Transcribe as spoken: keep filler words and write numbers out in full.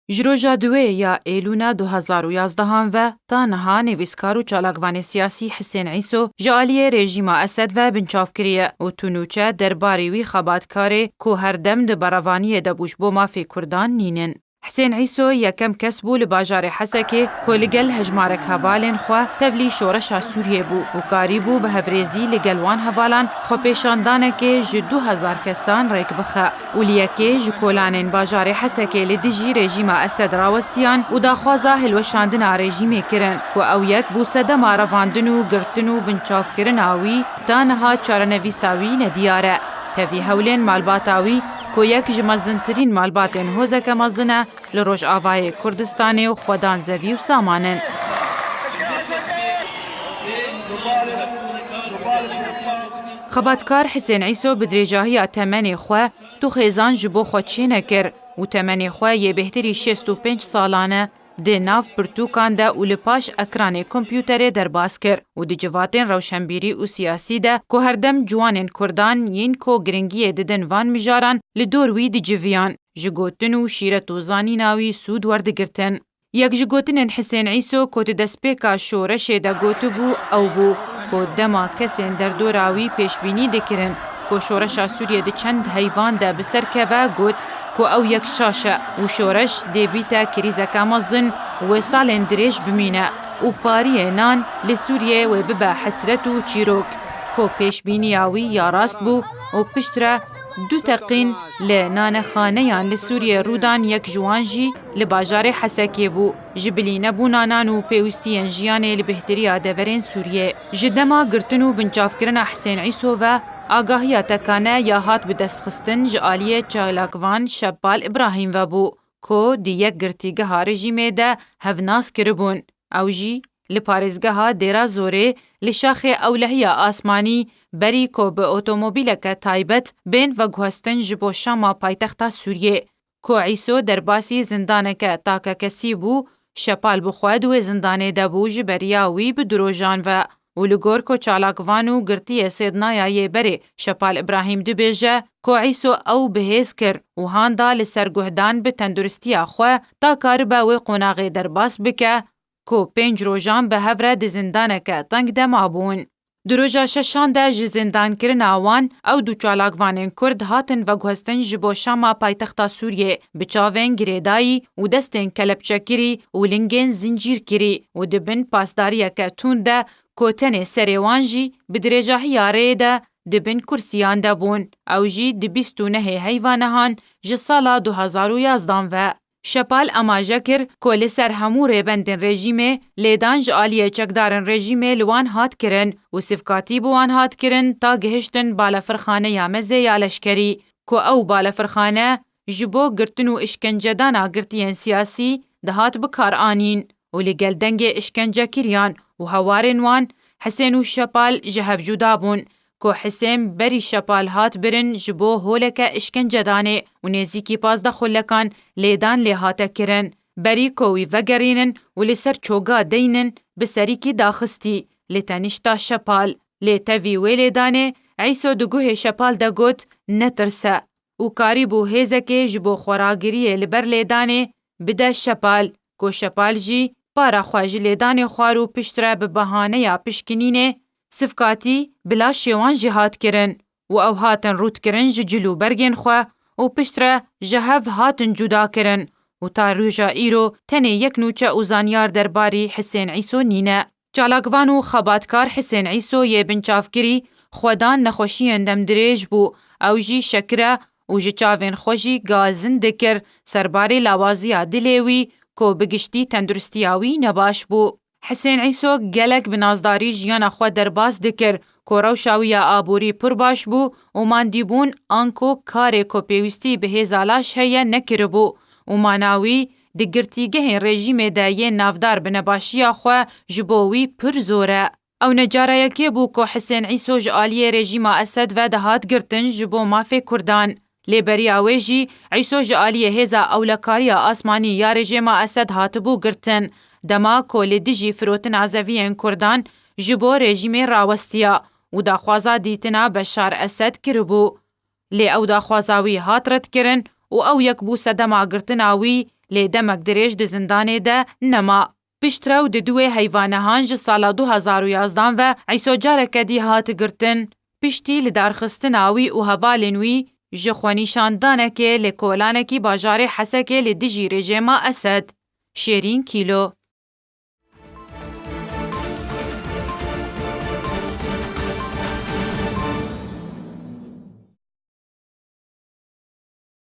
Ji roja duwê ya Êlûna du hezar û yazdehan ve ta niha nivîskar û çalakvanê siyasî Hisên Îso ji aliyê rejîma Esed ve binçav kiriye û tu nûçe derbarê wî xebatkarê ku her dem di berevaniyê de bû ji bo mafê Kurdan nînin. Hisên Îso yekem kes bû li bajarê Hesekê ku li gel hejmarek hevalên xwe tevlî şoreşa Sûriyê bû û karîbû bi hevrêzî li gel wan hevalan xwepêşandanekê ji du hezar kesan rêk bixe û li yekê ji kolanên bajarê Hesekê li dijî rejîma Esed rawestiyan û daxwaza hilweşandina rejîmê kirin ku ew yek bû sedema revandin û girtin û binçavkirina wî ta niha çarenivîsa wî nediyar e. Tevî hewlên malbata wî ku yek ji mezintirîn malbatên hozeke mezin e, li Rojavayê Kurdistanê û xwedan zevî û saman in. Xebatkar Hisên Îso bi dirêjahiya temenê xwe tu xêzan ji bo xwe çênekir û temenê xwe yê bêhtirî şêst û pênc salan e di nav pirtûkan de û li paş ekranê kompûterê derbas kir û di civatên rewşenbîrî û siyasî de ku herdem ciwanên Kurdan yên ku giringiyê didin van mijaran li dor wî diciviyan. Ji gotin û şîret û zanîna wî sûd werdigirtin. Yek ji gotinên Hisên Îso ku di destpêka şoreşê de gotibû ew bû ku dema kesên derdora wî pêşbînî dikirin ku şoreşa Sûriyê di çend heyvan de bi ser keve, got ku ew yek şaş e û şoreş dê bîte krîzeke mezin wê salên dirêj bimîne û pariyê nan li Sûriyê wê bibe hesret û çîrok. Ku pêşbîniya wî ya rast bû û piştre du teqîn li nanexaneyan li Sûriyê rûdan, yek ji wan jî li bajarê Hesekê bû. Ji bilî nebûna nan û pêwîstiyên jiyanê li bêhtiriya deverên Sûriyê. Ji dema girtin û binçavkirina Hisên Îso ve agahiya tekane ya hat bi dest xistin ji aliyê çalakvan Şepal Îbrahîm ve bû, ku di yek girtîgeha rejîmê de hevnas kiribûn. Ew jî li parêzgeha Dêra Zorê li şaxê ewlehiya asmanî berî ku bi otomobîleke taybet bên veguhestin ji bo Şama paytexta Sûriyê. Ku Îso derbasî zindaneke takekesî bû, Şepal bi xwe di wê zindanê de bû, ji beriya wî bi du rojan ve û li gor ku çalakvan û girtiyê Sêdnaya yê berê Şepal Îbrahîm dibêje ku Îso ew bi hêz kir û han da li ser guhdan bi tenduristiya xwe ta karibe wê qonaxê derbas bike ku pênc rojan bi hev re di zindaneke teng de mabûn. Di roja şeşan de ji zindankirina wan ew du çalakvanên Kurd hatin veguhestin ji bo Şama paytexta Sûriyê bi çavên girêdayî û destên kelepçekirî û lingên zincîrkirî û di bin pasdariyeke tund de ku tenê serê wan jî bi dirêjahiya rêyê de di bin kursiyan de bûn. Ew jî di bîst û nehê heyva nehan ji sala du hezar û yazdan ve. Şepal amaje kir ku li ser hemû rêbendên rejîmê lêdan ji aliyê çekdarên rejîmê li wan hat kirin û sivkatî bi wan hat kirin ta gihiştin balefirxaneya mezê ya leşkerî, ku ew balefirxane ji bo girtin û îşkencedana girtiyên siyasî dihat bikaranîn û li gel dengê îşkencekiriyan û hewarên wan, Hisên û Şepal ji hev cuda bûn. Ku Hisên berî Şepal hat birin ji bo holeke îşkencedanê û nêzîkî pazdeh xulekan lêdan lê hate kirin. Berî ku wî vegerînin û li ser çoga deynin, bi serîkî daxistî li tenişta Şepal. Lê tevî wê lêdanê, Îso di guhê Şepal de got, "Netirse." Û karîbû hêzekê ji bo xweragiriyê li ber lêdanê bide Şepal, ku Şepal jî para xwe ji lêdanê xwar û piştre bi behaneya pişkinînê sivkatî bi laşê wan jî hat kirin û ew hatin rûtkirin ji cil û bergên xwe û piştre ji hev hatin cuda kirin û ta roja îro tenê yek nûçe û zanyar derbarî Hisên Îso nîne. Çalakvan û xebatkar Hisên Îso yê binçavkirî xwedan nexweşiyên demdirêj bû. Ew jî şekire û ji çavên xwe jî gazin dikir, serbarê lawaziya dilê wî ku bi giştî tenduristiya wî nebaş bû. Hisên Îso gelek bi nazdarî jiyana xwe derbas dikir ku rewşa wî ya aborî pir baş bû û mandîbûn anku karê ku pêwîstî bi hêza laş heye nekiribû û mana wî di girtîgehên rejîmê de yên navdar bi nebaşiya xwe ji bo wî pir zor e. Ew ne cara yekê bû ku Hisên Îso ji aliyê rejîma Esed ve dihat girtin ji bo mafê Kurdan. Lê beriya wê jî Îso ji aliyê hêza ewlekariya asmanî ya rejîma Esed hatibû girtin, dema ku li dijî firotina zeviyên Kurdan ji bo rejîmê rawestiya û daxwaza dîtina Beşar Esed kiribû. Lê ew daxwaza wî hat redkirin û ew yek bû sedema girtina wî lê demek dirêj di zindanê de nema. Piştre û di duwê heyvanehan ji sala du hezar û yazdan ve Îso careke dî hat girtin. Piştî li darxistina wî û hevalên wî ji xwenîşandanekê li kolanekî bajarê Hesekê li dijî rejîma Esed, Şêrîn Kîlo,